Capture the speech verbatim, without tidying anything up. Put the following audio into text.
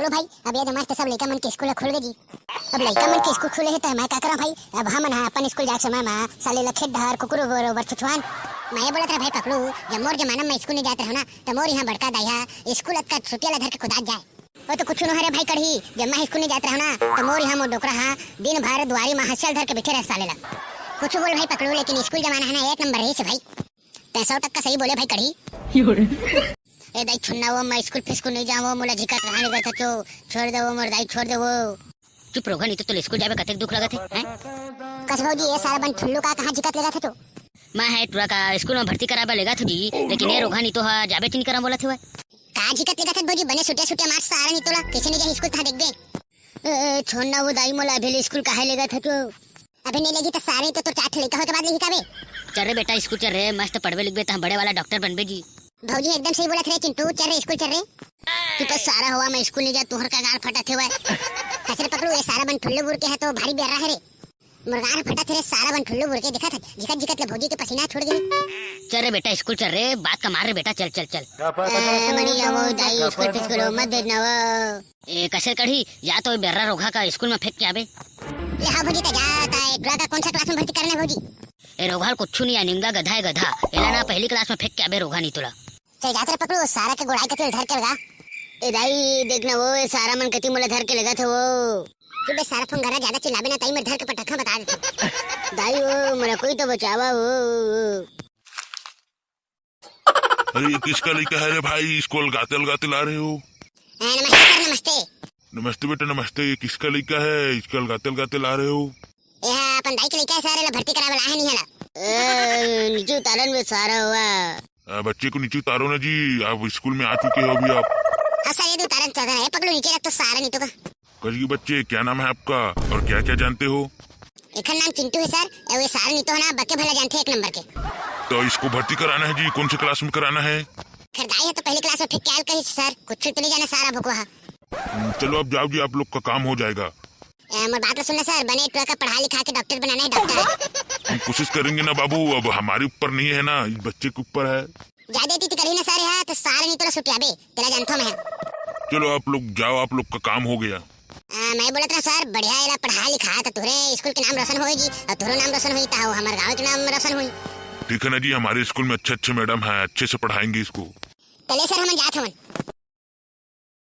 लो भाई, अब ये मस्त सब लइका मन के स्कूल खुल गे जी। अब लइका मन के स्कूल खुले हे त मैं का करंव भाई? अब हमन ह अपन स्कूल जाए के समय म साले ल खेत डहर कुकुर बर बर छुछुआन। मैं ये बोलत रहे भाई पकलू, जब मोर जमाना म स्कूल नहीं जात रहो ना, त मोर यहाँ बड़का दाई ह स्कूल अतका सुटिया ल धर के कुदात जाए। वो तो कुछ नो हरे भाई कढ़ी, जब मैं स्कूल नहीं जात रहो ना, त मोर यहाँ मोर डोकरा ह दिन भर दुआरी म हंसिया ल धर के बैठे रहे साले ल। कुछ बोल भाई पकलू, लेकिन स्कूल जमाना है ना, एक नंबर रहिस भाई। तैं सौ टक्का सही बोले भाई कढ़ी। ए दाई छोड़ना वो, मैं स्कूल फिस्कूल नहीं जावं, मोला झिकत रहा नहीं करता तो। छोड़ दे वो मोर दाई, छोड़ दे वो। चुप रोगहा, नहीं तो तोला स्कूल जाबे कतेक दुख लगत हे, हैं? कस भौजी, ये सारा बन ठुल्लू का कहाँ झिकत लेगा था तो? मैं है टुरा का स्कूल में भर्ती कराबे लेगा था जी, लेकिन ये रोगहा नहीं तो हा जाबे चिन्ह करा बोला थे। का झिकत लेगा था भौजी, बने सुटिया सुटिया मार सारा नहीं तोला, कैसे नहीं जा स्कूल था देख दे। ए, छोड़ना वो दाई, मोला अभी ले स्कूल काहे लेगा था तो? अभी नहीं लेगी तो सारे तो तोर चार ठे लइका होय के बाद लेगी का बे? चल रे बेटा, स्कूल चल रे, मस्त पढ़बे लिखबे त हम बड़े वाला डॉक्टर बनबे जी। भौजी एकदम सही बोलत रे चिंटू, चल रे स्कूल चल रे। तू तो सारा हवा में स्कूल नहीं जा, तोहर का गार फटत हे वय। कस रे पकलू, ये सारा बन ठुल्लू बुर के है तो भारी बेर्रा है रे। मोर गार फटत हे रे, सारा बन ठुल्लू बुर के देखत है, झिकत झिकत ले भौजी के पसीना छोड़ गे। चल रे बेटा स्कूल चल रे, बात का मार रे बेटा, चल चल चल। ए, मनी जावो दाई, स्कूल फिस्कूल मत भेजना वो। ए, कस रे कढ़ी, या तो बेर्रा रोगहा का स्कूल में फेंक के आबे। ले हाँ भौजी, त जा, त ए टुरा का कौन सा क्लास में भर्ती करना है भौजी? ए रोगहा ल कुछ नहीं है, निमगा गधा है गधा। एला ना पहली क्लास में फेंक के आबे रोगहा नहीं तोला। चल जात रे पकलू, सारा के गोड़ाई कती ल धर के लगा। ए दाई, देख ना वो, ए सारा मन कती मोला धर के लगा था वो। तू बे सारा फंगारा ज्यादा चिल्लाबे ना, ताई मेर धर के पटखा बता देता। दाई वो, मोला कोई तो बचावा वो, वो, वो। अरे, ये किसका लइका है रे भाई, इसको अलगाते अलगाते ला रहे हो? ए, नमस्ते सर, नमस्ते। नमस्ते बेटा, नमस्ते। ये किसका लइका है, इसको अलगाते अलगाते ला रहे हो? ये हा अपन दाई के लइका है सर, एला भर्ती करावे ला है नहीं है ना। ए, नीचे उतारन में सारा हुआ। आ, बच्चे को नीचे उतारो ना जी, आप स्कूल में आ चुके हो अभी आप। हाँ सर, ये तो उतारन चाहता है, ये पकड़ो नीचे रख तो सारा नहीं तो का। कजगी बच्चे, क्या नाम है आपका और क्या क्या जानते हो? एखर नाम चिंटू है सर, अउ ये सार नीतो है ना, बके भला जानथे एक नंबर के। तो इसको भर्ती कराना है जी, कौन से क्लास में कराना है? खरदाई है तो पहली क्लास में फेंक के आयल कही सर, कुछ तो नहीं जाना सारा भुकवा है। हम्म, चलो अब जाओ जी, आप लोग का काम हो जाएगा। ए, मोर बात ला सुनना सर, बने टुरा का पढ़ा लिखा के डॉक्टर बनाना है, डॉक्टर। हम कोशिश करेंगे ना बाबू, अब हमारे ऊपर नहीं है ना, इस बच्चे के ऊपर है। जादे तीत करही ना सर, यहाँ तो सारे नहीं तोला सुटियाबे, तेला जानथो मैं। चलो आप लोग जाओ, आप लोग का काम हो गया। आ, मैं बोलत रहा सर, बढ़िया एला पढ़ा लिखा त तोरे स्कूल के नाम रोशन होई जी, और तोरो नाम रोशन होई, ताहू हमारे गांव के नाम रोशन होई। ठीक है ना जी, हमारे स्कूल में अच्छे अच्छे मैडम हैं, अच्छे से पढ़ाएंगे इसको। चले सर, हम जात हवन।